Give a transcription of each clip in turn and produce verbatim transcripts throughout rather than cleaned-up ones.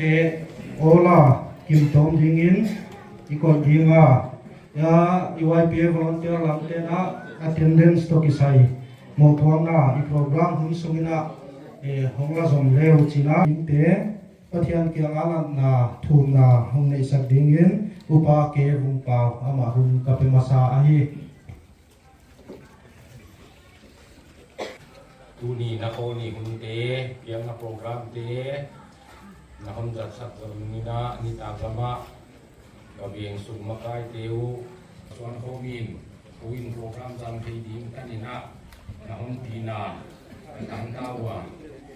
Te, awl a, kim tawm dingin, i koih ding a, ya, YPA volunteer lam te'n attendance toh kisai mohpuakna, i program hun sungin a, eh, hong la zom le uh chi'n a, inte, Pathian kiang a natna, thumna, hong neihsak dingin, Upa K Vungpau, amah hun ka pe masa ahi. Tuni na khawl ni hunte, piakna program te, na hon zatsak zom ni a, nitaklam a, ka veng sung makaite uh, suan khawm in, tu in program zang thei ding ka ni a, na hon pina, ka tang ta ua.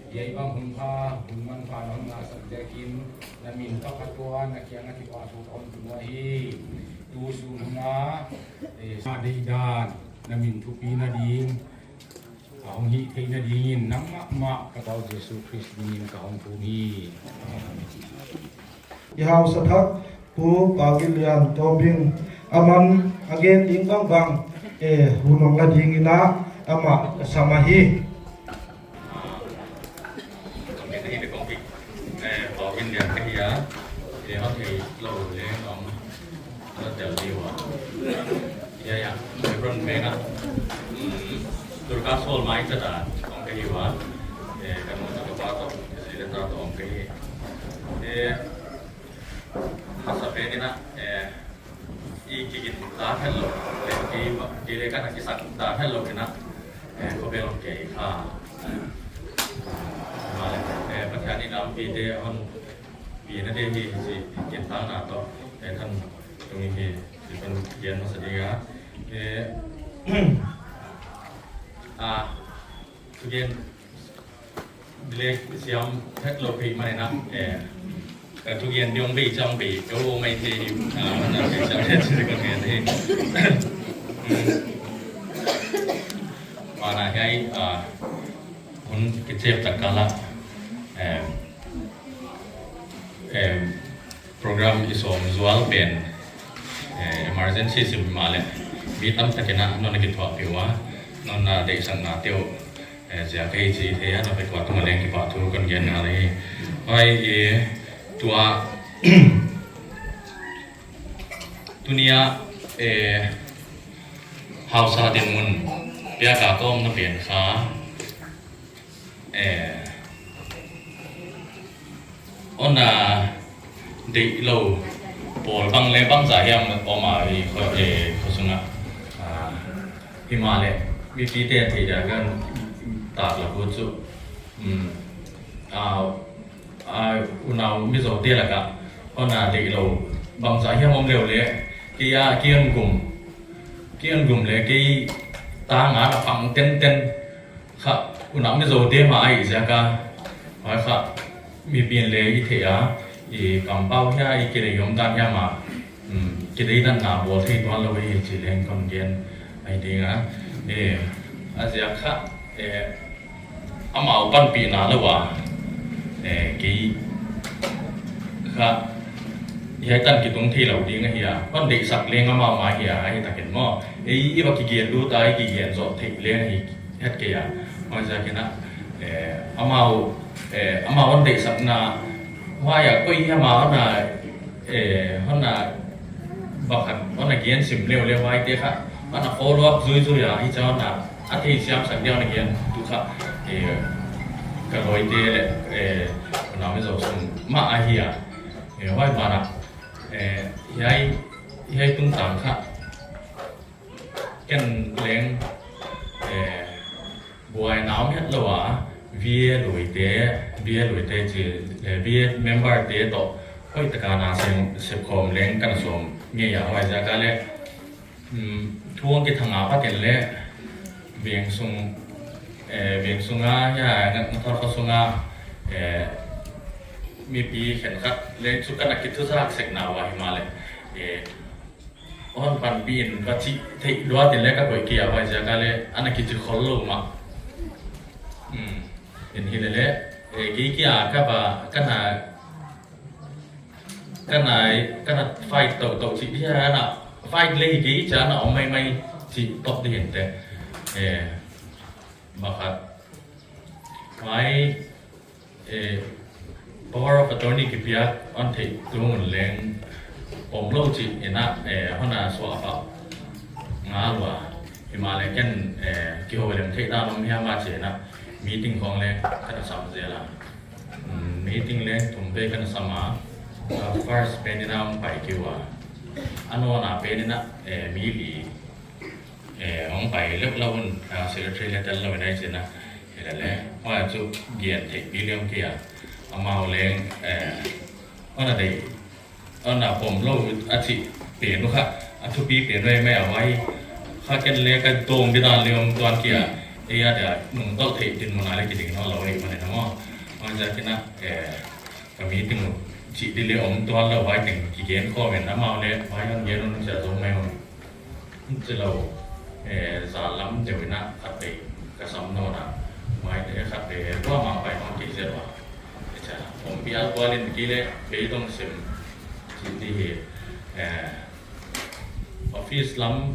Hiai bang hun pha, hun manpha na hon ngahsak ziakin, na min ka phat ua, na kiang a kipahthu ka hon tun uhi. Tu sun hun a, eh, sa deihdan, na min thupina ding, a hong hih theihna dingin nangmah mah ka Pau Jesu Khrist minin ka hong thum hi. I hausa thak Pu Pau Gillian Tawbing, aman a gen ding bangbang, eh, hun hong la dingin a, amah ka sam ahi. Kong kei te kong kei, eh, Pau Gillian ka hi a, eh, hon theilou leng om. Ka tel di ua. Ya, ya. Reverend Meng a. Hmm. Durga Sol mai cha da. Kong ka hi ua. Eh, ka nu ka pa toh, si le ta toh kong ka hi. Eh, masa pen in a, eh, i kigintak hetlou. Eh, i ma, i le ka na kisantak hetlou in a. Eh, ko be long kei kha. Male, eh, Pathian in lampi te hon Pi na te hi si, ken tang na toh, eh, than tung hi, si than gen masa ding a. Eh, ah, thugen, delay siam hetlou phei mai na, eh, ka thugen diong bei chang bei, ka wo mai te hi, ah, na bei chang te si ka gen hi. Mana hiai, ah, hun kichep tak kal a, eh, Em, program i sawm zual pen, eh, emergency sim mah leh, mi tamtak in a non kithuahpih ua, non a deihsakna te uh, eh, ziak a i chih theih a, non kithuah tung a leng kipahthu kon gen ngal hi. Huai, eh, tua, tuni a, eh, hausa dinmun, piak a ka omna pen kha, eh, hon deih lou pawl bang leh bangzah hiam om a i kho, eh, khosung a. Ah, himahleh, mipite theih dia ka taklam uh chu. Hmm. Ah, ah, unau Mizo te lak a hon deih lou bangzah hiam om leh leh, kei a, kei hon gum, kei hon gum leh kei tang a na pang tenten. Kha, unau Mizo te mah ahih ziak a, huai kha, mipi'n leng i theih a, i kampau hia, i kideih omdan hia mah, um, kideih dan na bawl thei tuan lou hi chih leng kon gen ahi ding a. Eh, a ziak kha, eh, amau panpihna lou a, eh, kei kha, hiai tan kitung theilou ding ahi a, hon deihsak leng amau mah ahi a, ahi takin maw. Ei, i va kigen lut a, i kigen zoh theih leng hi het kei a. Huaiziakin a, eh, amau, eh, amau hon deihsakna, huai a koi hiam a hon a, eh, hon a, pakhat hon a gen sim leh leh huaite kha, hon a follow up zuizui a, hichia hon a, a theisiam sak dia hon a gen tu kha, eh, ka lawmte leh, eh, unau Mizo sung mah ahi a. Eh, huai ban ah, eh, hiai, hiai tungtang kha, ken leng, eh, buaina om hetlou a, V A luite, V A luite chih, eh, V A member te toh, hoihtak a na sem, sepkhawm leng ka na sawm ngei a, huaiziak a leh, um, thu hong kithang a pat in leh, veng sung, eh, veng sung a, hia, nga, nga thor kho sung a, eh, mipi khenkhat leng chu ka na kithuzak sek na ua himahleh, eh, hon panpih in va chih theih luat in leng ka koih kei a, huaiziak a leh, ana kichi khol lou mah. Um, in hilele, eh, kei kia ka va, ka na, ka na, ka na fight toutou chih dia, ana fight leh hi kei chia na om maimai chih toh di hinte. Eh, pakhat. Huai, eh, Power of attorney kipiak hon theih tung un leng pom lou chih in a, eh, hon a suah a pah ngal ua. Himahleh ken, eh, kihou leng theih dan om hiam a chi in a, meeting khong leng ka na sam zel a. Mm, meeting leng thum vei ka na sam a, ah, first pen in a hong pai kei ua. A nawn a pen in a, eh, mi li, eh, hong pai leuh lou un, ah, secretary leng tel lou in a chi in a. Hilele, huai chu gen theih pi leng kei a. Amau leng, eh, hon a dei, hon a pom lou a chih pen uh kha, a thupi pen uh mai a huai. Kha ken leng ka dong di dan leng tuan kei a. Ei a dia nungdoh theih dinmun a leng kiding nawn lou ei man in a maw. Huaiziak in a, eh, ka meeting uh chih di leng om tuan lou huai teng kigen khawm in amau leng huai hon gen un chia zou mai un. Chilou, eh, zan lam deuh in a khatvei ka sam nawn a. Huai te khatvei kuamah pai nawn kei zel ua. Eh, chia, om pial kual in kei leng beidong sim chih di hi, eh, office lam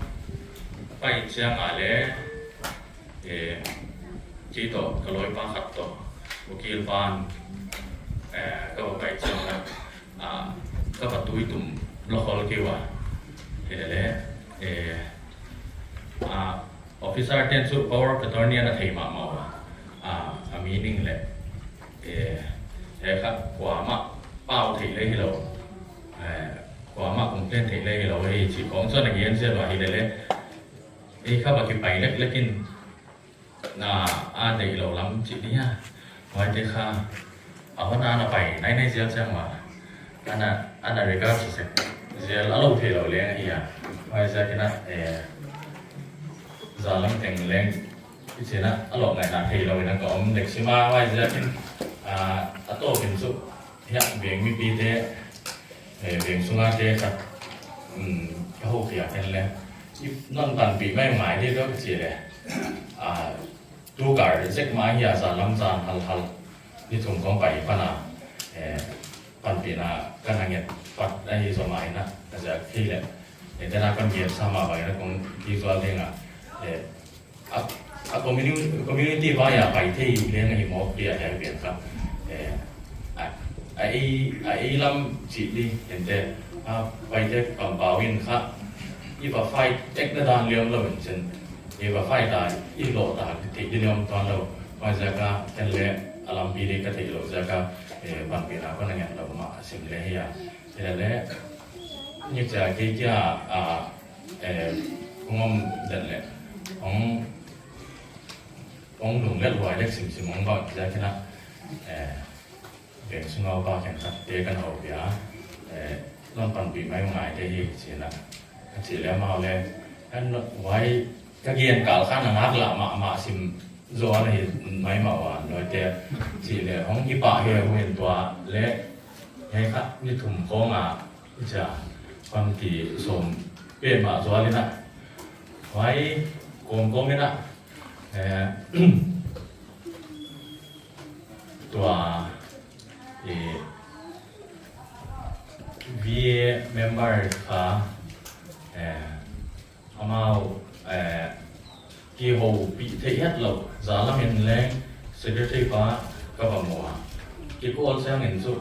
pai chiang a leng, eh, kei toh ka lawipa khat toh, ukil pan, eh, ka va pai chiang a, ah, ka va tuitum lou khol kei ua. Hilele, eh, ah, officer ten chu power of attorney ana thei mahmah ua. Ah, a meaning leh, eh, eh, kha kuamah pau theih leng hilou, eh, kuamah complain theih leng hilou, eh, chih khong chu ana gen zel ua hilele. Ei kha va kipai leklek in, na a deih lou lam chih dia. Huaite kha, a hon ana pai nainai zel chiang ua. Ana, ana regard sek zel a lou theilou leng ahi a. Huaiziak in a, eh, zan lam teng leng, i chi in a, a lou ngaihna theilou in a ka om lek sim a, huaiziak in, ah, a tawp in chu, hiah veng mipite, eh, veng sunga te khat, um, ka houkhia ken leng. I non panpih mai ngai di tawh ka chi leh. Ah, tu kar zek mah ahi a zan lam zan halhal. Ni thum kong pai pan a, eh, panpihna ka na nget pat ahi zaw mah in a, ka ziak thei leh. Eh, tena kon gen sa mah bang in a kong di zual ding a. Eh, a, a communi-, community vai a pai thei leng ahi mawk dia hiai pen kha. Eh, a, a ei, a ei lam chih di, ente, a paite kampau in kha, i va fight tek na dan liam lou in chin, i va fight a, i lou ta, thei di liam tuan lou, huaiziak a, ken leng, a lampi di ka theih lou ziak a, eh, panpihna kon na ngen lou mah, sim leng hi a. Hilele, ni chia kei kia, ah, eh, kong om den leh, hong, hong lunglet huai dek simsim hong bang ziak in a, eh, veng sunga upa khenkhatte ka na houpih a, eh, non panpih mai ngai di hi chi in a, ka chih leh amau leng, an huai ka gen kal kha na ngaklah mahmah sim zaw na hi maimah ua, nuaite chih leh hong kipah hi uh in tua leh, hiai kha ni thum khong a, i chia, panpih sawm pen mah zual in a. Huai kawmkawm in a, eh, tua, eh, V A member kha, eh, amau, eh, kihoupih theih hetlou, zan lam in leng secretary pa ka va mu a. Kikawl chiang in chu,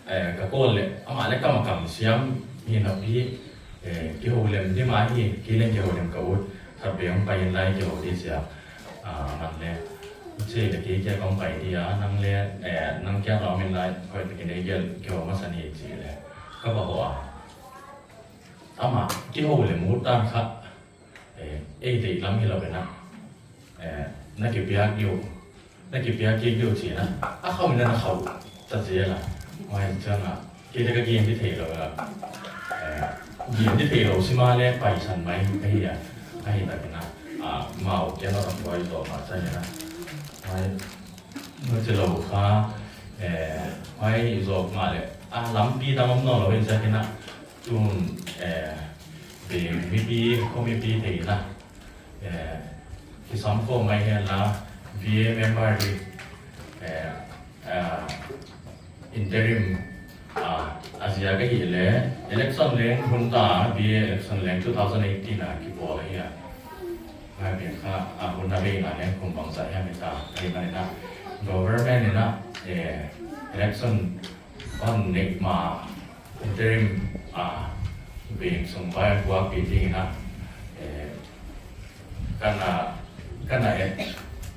eh, ka call leh, amah leh ka makam siam hi napi, eh, kihou lem di mah hi, kei leng kihou lem ka ut, khatvei hong pai in lai kihou di chia, ah, man leh. Chi leh kei kia kong pai di a, nang leh, eh, nang kia na om in lai, hoih takin ei gel kihou masa ni chi leh. Ka va hoh a. Amah, kihou lem ut dan kha, eh, ei deih lam hilou in a. Eh, na kipiak di uh, na kipiak kei di uh chi in a. A khauh in a na khauh ta zel a. Huai chiang a, kei leng ka gen di theilou a. Eh, gen di theilou sim a leh paisan mai ka hi a. Ahihtak in a, ah, amau kia na ram koi zo ma sa in a. Huai, huchilou kha, eh, huai zo mah leh, ah, lampi dang om nawn lou in ziak in a. Tun, eh, veng mipi, khomipi te in a, eh, kisam khawm mai hen la, V A member di, eh, ah, interim, ah, a ziak ahih leh, election leng hun ta, V A election leng two thousand eighteen a kibawl ahi a. Huai pen kha, ah, hun na vei na leng kum bangzah hiam i ta, ahihman in a, government in a, eh, Election hon neih ma interim a veng sung vai buak pi ding in a, eh, kana, kana e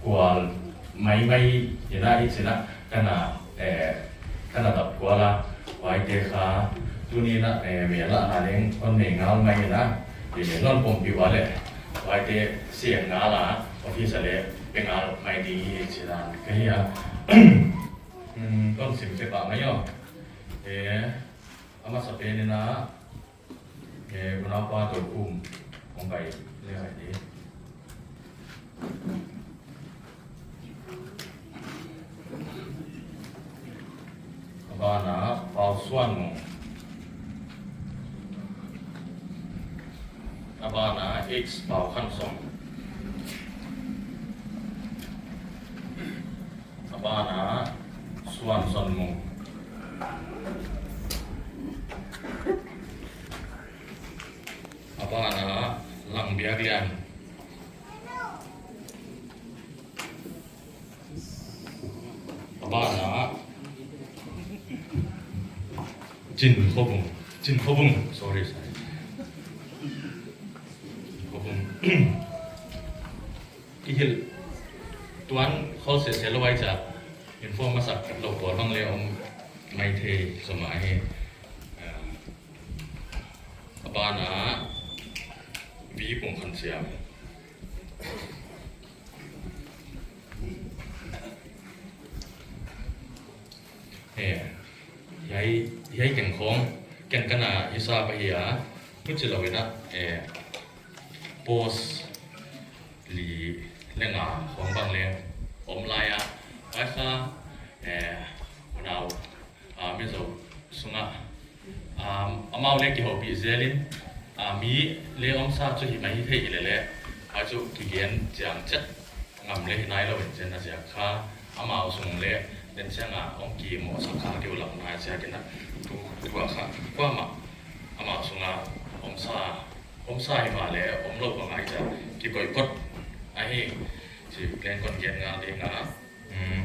kual mai mai in a i chin a kana, eh, kana dap kual a, huaite kha tuni in a, eh, mi la na leng hon nei ngal mai in a, eh, non pom pi wa le, huaite siang ngal a, office le pe ngal mai ding i chin a ka hi a. Hmm, kon sim te pa mai o. Eh, a masa pen in a, eh, unaupa Tokhum hong pai le hai di. A ban ah Pausuanmung. A ban ah H Paukhansong. A ban ah Suansuanmung. A ban ah Langbiaklian. A ban ah Chinkhoubung. Chinkhoubung. Sorry, sorry. Chinkhoubung. I hilh tuan khol sese lou ai cha, inform masak lou pawl bang le om mai thei soma hi. Ah, a ban ah V Pungkhansiam. Eh, hiai, hiai teng khong, ken kana hisap ahi a, huchi lou in a, eh, post li le nga khong bang le om lai a, huai kha, eh, unau, ah, Mizo sunga, ah, amau le kihoupih zel in, ah, mi le omsa chu hi mai hi thei hi le le, a chu kigen chiang chet ngam le hi nai lou in chen a ziak kha, amau sung le den chiang a ong ki mo sa kha ki u lam nai ziak in a, tu, tu a kha, kuamah amau sunga omsa, omsa hi ma le om lou bang ai cha, kikoih phot ahi, chi leng kon gen ngal ding a. Hmm.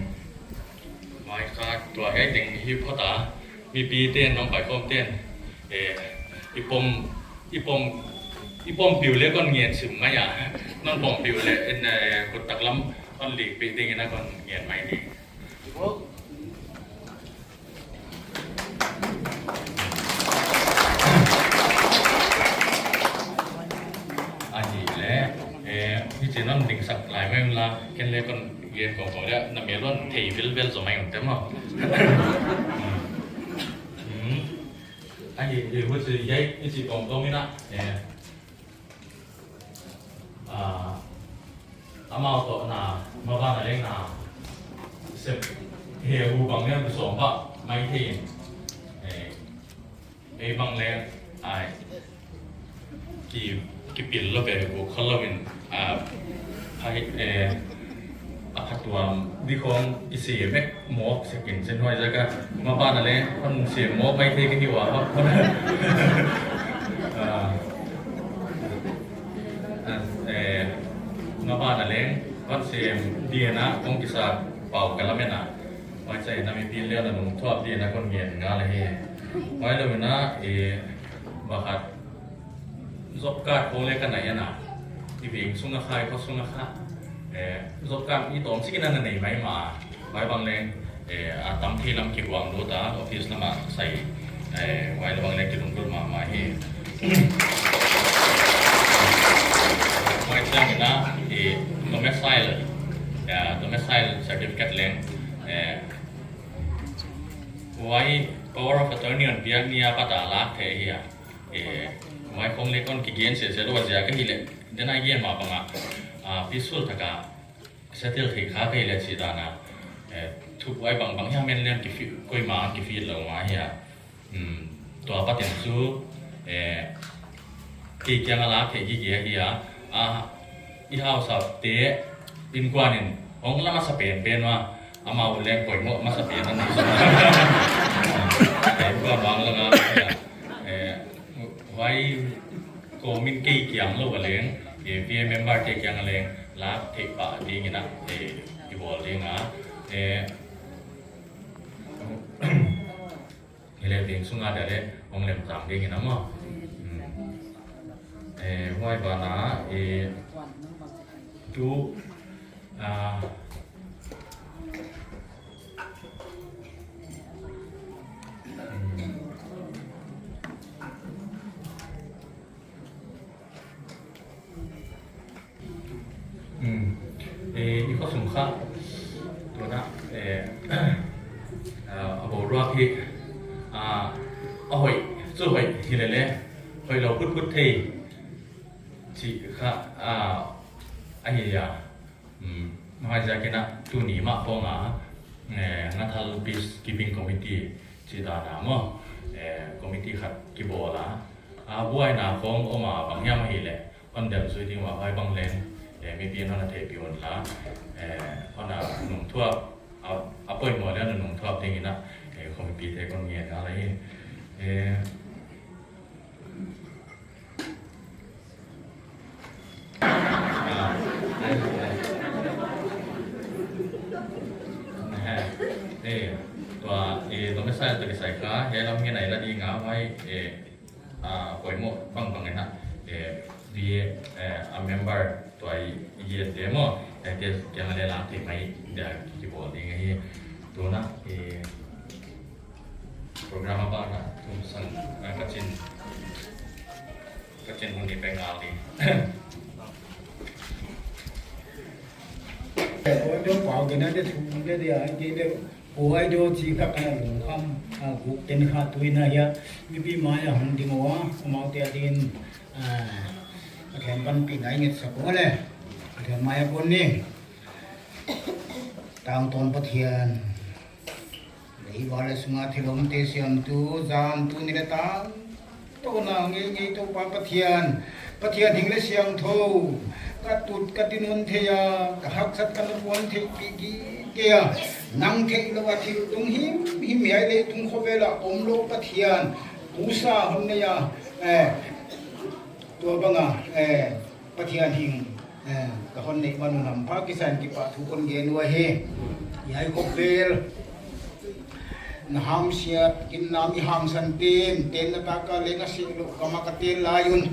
Mai kha tua hiai teng hi phot a, mipi ten, non pai khawm ten, eh, i pom, i pom, i pom piu le kon ngen sim mai a, non pom piu le, in, eh, khut taklam kon lik pi ding in a kon ngen mai ni. Ahi le, eh, hichi non ding sak lai mai la, ken le kon gen kong kong le, na mel lon thei vel vel zo mai un te maw. Hmm. Ahi, eh, huchi hiai, hichi kong kong in a, eh, ah, amau toh na, maban a leng na, sep, he hu bang leng sawm ba, mai thei in. Eh, ei bang leng, ai, ki, kipil lou ve, bu khol lou in, ah, hai, eh, a phatuam di khong i si mek mawk sekin chen huai ziak a, maban a leng, hon si mawk mai thei ka hi ua, hon, ah, ah, eh, maban a leng, hon si di na, kong kisa pau ka lamen a, huai cha in a mipi le na nung thuap di na kon ngen ngal hi, huai lou in a, eh, bakhat, job card khong le ka nei a na. I veng sung a kha, i kho sung a kha. Eh, job card i tawm sik in a na nei mai ma. Huai bang leng, eh, a tam thei lam kiguang lut a, office lam a sai, eh, huai lou bang leng kilunggulh mahmah hi. Huai chiang in a, eh, domicile, eh, domicile certificate leng, eh, huai power of attorney hon piak ni a pat a lak theih hi a. Eh, huai khong le kon kigen sese lou a ziak ahi le, den a i gen ma bang a, ah, peaceful tak a settle thei kha ka hi le chih dan a, eh, thubuai bang bang hiam en leng kifi-, koimah kifill lou mah hi a. Hmm, tua pat in chu, eh, kei kiang a lak theih gige hi a, ah, i hausate inkuan in hong la masa penpen ua, amau leng poimoh masa pen a ni. Eh, inkuan vang la nga, eh, huai kawm in kei kiang lou a leng, eh, V A member te kiang a leng, lak theih pah ding in a, eh, i bawl ding a, eh, Hileh veng sunga dia leh hong lem tang ding in a maw. Hmm. Eh, huai banah, eh, tu, ah, hmm. Hmm. Eh, i khosung kha. Tuna, eh, ah, a boruak hi, ah, a hoih, chu hoih hilele, hoihlou phutphut thei. Chih kha, ah, ahi a. Hmm. Huaiziakin a, tuni mah khong a, eh, Ngathal Peace Keeping Committee chih dan a maw, eh, committee khat kibawl a. Ah, buaina khong om a bang hiam ahih leh, hon delh zui ding ua, huai bang leng, eh, mipi'n hon theihpih un la, eh, hon nungthuap, a, a poimoh leh nungthuap dingin a, eh, khomipite kon ngen a leh hi. Eh, ah, eh, eh, tua, eh, tua message tua kisai kha, hiai lam ngen a i la ding a, huai, eh, ah, poimoh bangbang in a, eh, be, eh, a member tua i, i gen te maw, eh, te kiang a leh lang thei mai dia kibawl ding ahi. Tuna, eh, program a ban a, thumsang, eh, ka chin, ka chin hun ni pe ngal ding. Eh, ko dong pau ke na de thum de dia, ke de Huai deuh chih kha ka na lungkham, ah, guk ten kha tuin a hia, mipi mai a hong ding ua, amaute adingin, ah, Pathian panpihna i ngetsak ua leh, Pathian mai a kon ni. Tangtawn Pathian, lei val leh sunga thil omte siamtu, zan tuni leh tang Tuna ngeingei Toupa Pathian, Pathian hing leh siangthou, ka tut ka tin hon thei a, ka haksat ka nop hon theihpih gige a, nang theihlouh a thil tung himhim hiai leitung khovel a omlou Pathian, pusa hon nei a, eh, tua bang a, eh, Pathian hing, eh, ka hon neih man un hampha kisan kipahthu kon gen ua hi. Hiai khovel na hamsiat in na mi hamsan ten, ten na taka leng a sih lou kama ka tel lai un.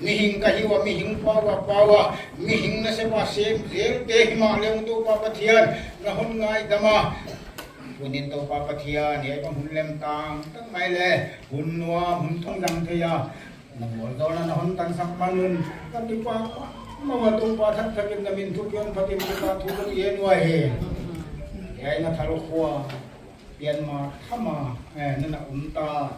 Mihing ka hi ua, mihing pau a pau a, mihing nasep a sem zel te himahleh Toupa Pathian, na hon ngaidam a. Hunin Toupa Pathian, hiai bang hun lem tangtang mai leh, hun nuam, hun thong dang thei a. Na mual zaw na na hon tansak man un, ka kipak mahmah ua Toupa, thak thakin na min thupiak phatin kipahthu kon gen ua hi. Hiai Ngathal khua, pianma thama, eh, na na om ta.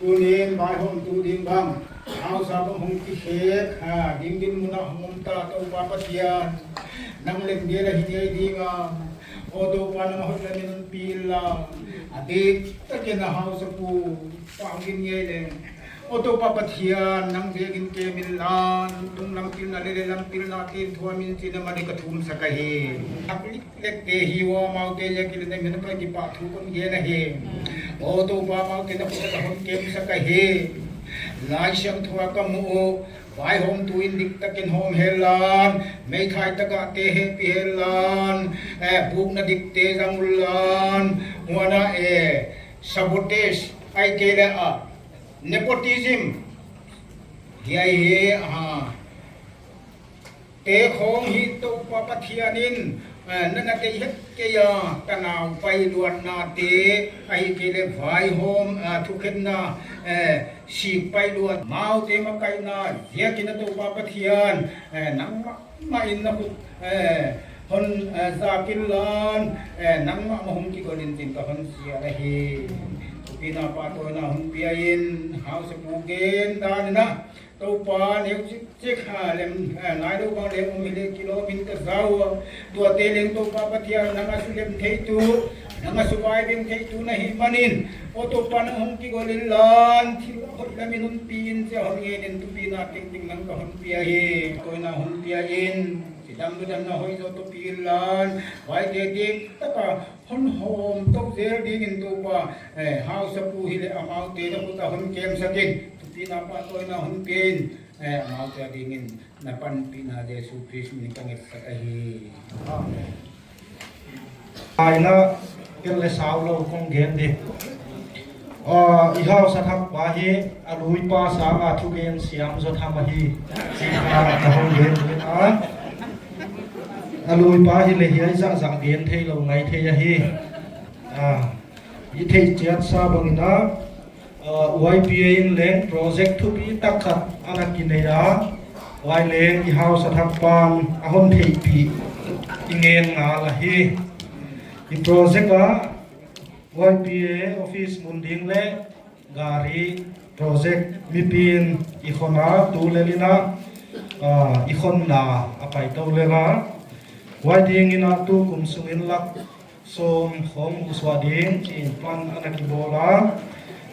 Tunin vaihawmtu ding bang, hausa bang hong kikhek, ha, ding dinmun a hong om ta Toupa Pathian. Nang lem gel a hi ngei ding a, aw Toupa nang hoih lamin hon pi inla, a dik takin a hausapu, pau gin ngei leng. Aw Toupa Pathian, nang vengin kem inla, tunglam pilna leh leilam pilna ten thuamin chin a mani ka thumsak ahi. Hak liklek te hi ua, amaute ziakin leng na min a kipahthu kon gen ahi. Aw Toupa, amaute na khut a ka hon kemsak ahi. Laisiangthou a ka mu uh, vaihawmtu in dik takin hawm henla, meithai taka te hehpih henla, eh, bukna dikte zang unla, huan a, eh, sabotage, ahihkeileh a, nepotism. Hiai hi, ah, te khong hi Toupa Pathian in, eh, na na thei het kei a, tanau pailuatna te, ahihkeileh vaihawm, ah, thukhenna, eh, sik pailuat, amaute makaihna ziakin a Toupa Pathian, eh, nangmah mah in na khut, eh, hon, eh, zak inla, eh, nangmah mah hong kigolin chin ka hon chial ahi. Thupina pahtawina hon pia in, hausapu gen dan in a, Toupa neu chikchik a lem, eh, nailou bang leng om hileh kilawmin ka za ua. Tuate leng Toupa Pathian nang a su lem theitu, nang a su vaiveng theitu na hih manin, aw Toupa nang hong kigol inla, thil hoih lamin hon pi in chia hon ngen in, thupina tengteng nang ka hon pia hi. Tawina hon pia in, chidam ludamna hoihzaw toh pi inla, huaite dik taka hon hawm tou zel dingin Toupa, eh, hausapu hileh amaute na khut a hon kemsak in, thupina pahtawina hon pia in, eh, amaute adingin na panpihna Jesu Khrist min in ka ngetsak ahi. Amen. Aina Ken le sau lou kong gen di. Ah, i hausa thak pa hi, a lui pa sanga thugen siam zaw tham ahi. Chih kha ka hon gen ding a. A lui pa hi le hiai zahzah gen theilou ngai thei ahi. Ah, i theih chiat sa bangin a, ah, Y P A in leng project thupi tak khat ana kinei a. Huai leng i hausa thak pan a hon theihpih i ngen ngal ahi. I project a Y P A office mun ding le gari project mipi'n i khon a, tu lel in a, ah, i khonna a pai tou lel a. Huai dingin a tukum sungin lak sawm khong musuah ding chi'n plan ana kibawl a.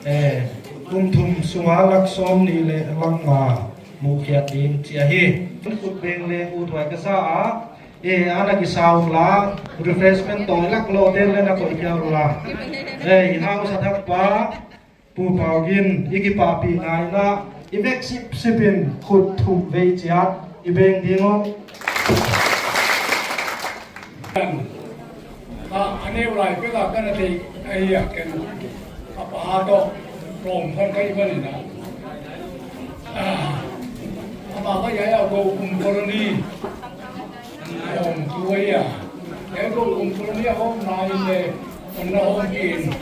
Eh, kum thum sunga lak sawmnih leh lak nga muhkhiat ding chi ahi. Khut beng leng uthuai ka sa a. Eh, ana kisa unla, refreshment tawi lak lou te le na koih kia unla. Eh, i hausa thak pa, Pu Pau Gin, i kipahpih ngai na, i vek sipsip in khut thum vei chiat, i beng ding uh. A, a neu lai pek a ka na theih ahi a, ken a pa toh rom khat ka hi manin a. A, amah ka ya ya Goukum colony. Om tu ya. E Goukum colony a om na in le, om na om kin.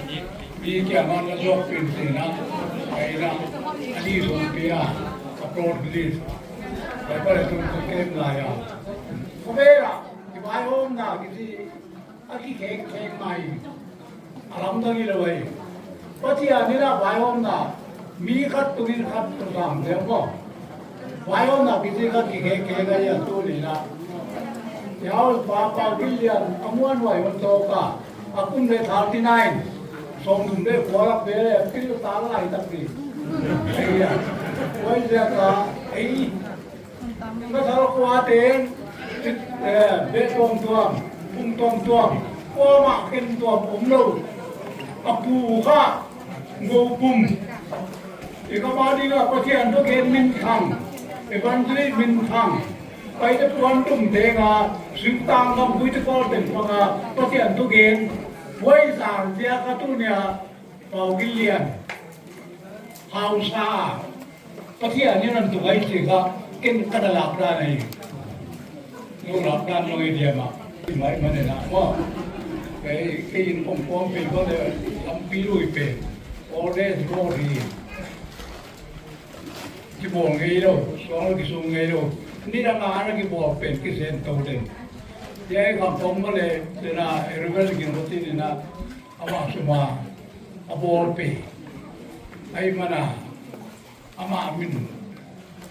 Mi kia man na zok pin sin na. Ai na. Ani zong pia. Ka plot belief. Ai pa le tu tu kem na ya. Ko be ra. Ki bai om na ki si. A kikhek khek mai. A lamdang hilou ai. Pathian in a vaihawmna mi khat tungin khat tung sam leh maw. Vaihawmna kichi kha kikhek khek ai a tuni a. Yau pa pa William a muanhuai hon tawk a. A kum le thirty nine. Sawmthum le kua lak ve le pil ta lai tak ni. Ai a. Huai ziak a. Ai. Ngathal khua te'n, eh, beh tuamtuam, bung tuamtuam, kuamah ken tuam omlou. A pu kha, Goukum. I kha ma ding a Pathian thugen minthang, evangelist minthang. Paite puan tum teng a, singtang gam guite pawl teng pang a, Pathian thugen. Huai zang ziak a tuni a, Pau Gin Lian. Hausa. Pathian in a tung ai chih kha, ken ka na lak dan ai. Nou lak dan nou ai dia ma. Mai ma ne na ma. Kei, kei in kong kong pe ko de, lampi lui pe. All day go di. Ki bol ngei lou, suang ki sung ngei lou. Ni na nga na ki bol pen ki sen tou den. Yai ka kong ma le, de na, e rebel ki no ti ni na. Amah suma, a bawl pe. Ai mana, amah min.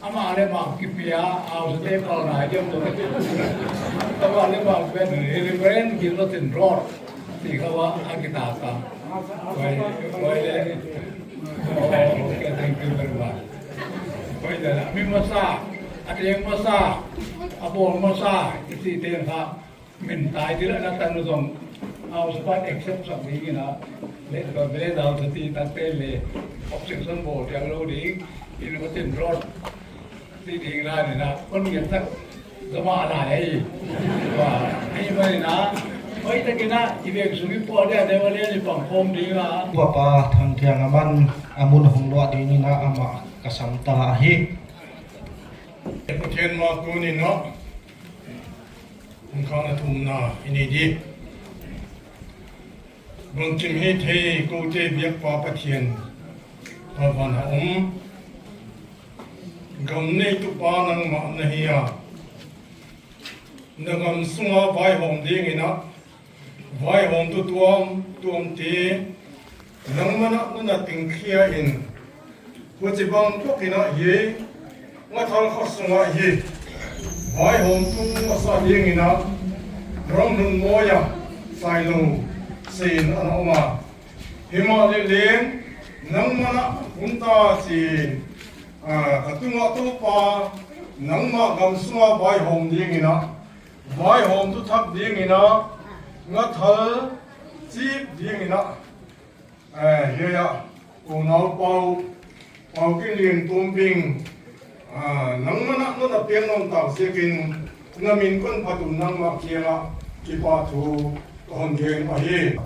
Amah le mah kipia, a hausa te pal na diam tu. Amah le mah ben, Reverend Gilbert Road. Ti kha wa a kita ta. Wai, wai le. Oh, okay, thank you very much. Wai le, mi masa, a teng masa, a bawl masa, i ti teng kha. Min tai di la na tan zong. Au sepat accept sak ding ina. Le ka bele dau sa ti tak te le. Objection bo tiang lo ding. Ina ko tin rot. Ti ding la ni na. Kon ngen tak. Zama la hei. Wa. Hei ma ni na. Hoi tak ina. I bek sung i po dia de wa le ni pang khom ding la. Papa Thang Thiang aman amun hong lo ding ina ama ka sam ta hi. Pathian ma tu ni no. Hong kha na thumna i nei di. Bangkim hi thei kote biakpa Pathian, pa van a om. Gam neitu pa nangmah na hi a. Na gam sunga vaihawm ding ina, vaihawmtu tuamtuam te, nangmah na na tingkhia in, huchibang tuak ina hi, ngathal kha sunga hi, vaihawmtu masa ding ina, Rongnunmawia, Sailou, Sein ana om a. Himahleh leng, nangmah na hun ta chi, ah, ka tunga Toupa, nangmah gam sunga vaihawm ding ina, vaihawmtu thak ding ina, ngathal chip ding ina, eh, hiai a, ko nau Pau, Pau Gin Lian Tumbing, ah, nangmah na na piang nong tak ziakin, na min kon phat un nangmah kianga kipahthu ka hon gen ahi.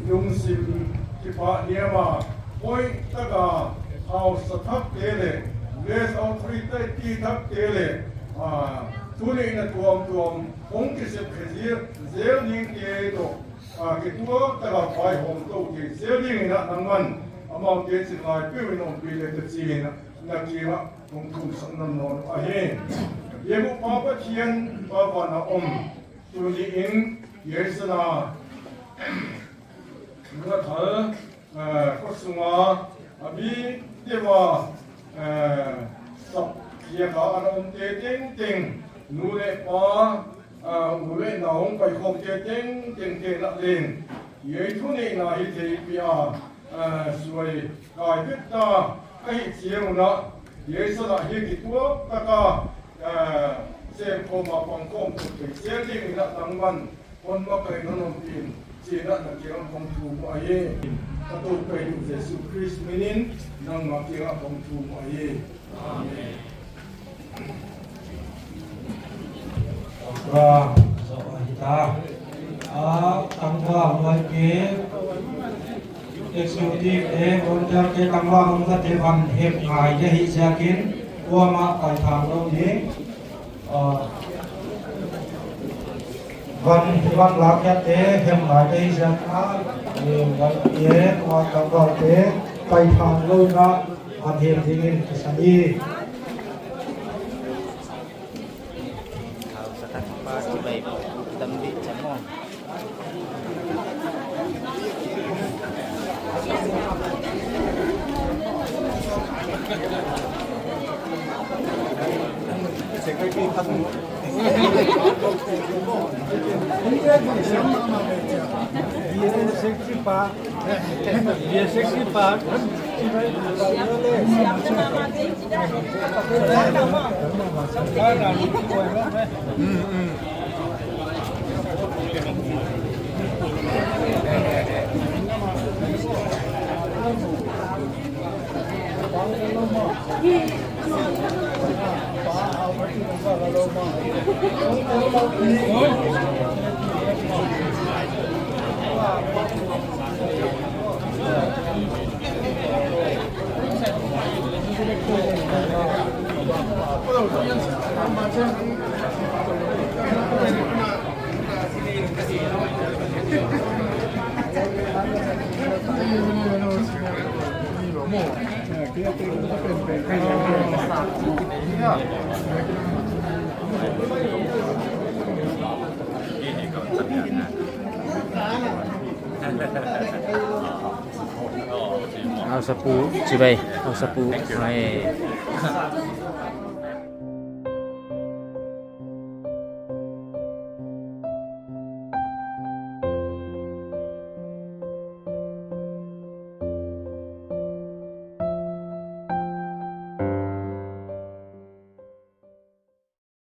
Lungsim kipahniam a, hoih taka hausa thakte leh, village authority thakte leh, ah, thuneihna tuamtuam hong kisep khe zel, zel dingte toh, ah, kituak taka vaihawm tou kei zel dingin ah nangman amaute chinngai peuhin ompih leh teh chiin ah na kiangah kong thumsak nawn nawn uh ahi. Biakbuk Pa Pathian, Pa van a om, tuni in Yesana Ngathal, eh, khua sunga a mi deuh a, eh, sap khiak a ana omte tengteng, nu leh pa, eh, u leh nau hong paikhawmte tengteng te lah leng, hiai thuneihna hi theihpih a, eh, suai kai vek ta ka hih chiang un ah, hiai sangah hi kituak taka, eh, semkhawm a pangkhawm tou kei zel dingin ah nangman hon makaih hon ompih in, chiin ah na kiangah kong thum uh ahi. Ka Toupa Jesu Khrist minin nangmah kiangah kong thum uh ahi. Amen. Tangval, so, hita. Ah, tangval, Y P A, executive te, volunteer te, tangval, hong kate van hep ngai te hi ziakin, kuamah paithang lou ding. Ah, van, van lak khiakte hep ngai te hi ziakin, ah, eh, Y P A, kuamah tangval te, paithang lou in ah, van hep dingin kisa hi. Hausa thak pa chibai dam di chamo. Secretary pa. Dia sexy part. Hausa pu, chibai, Hausa pu. Thank you. Ai.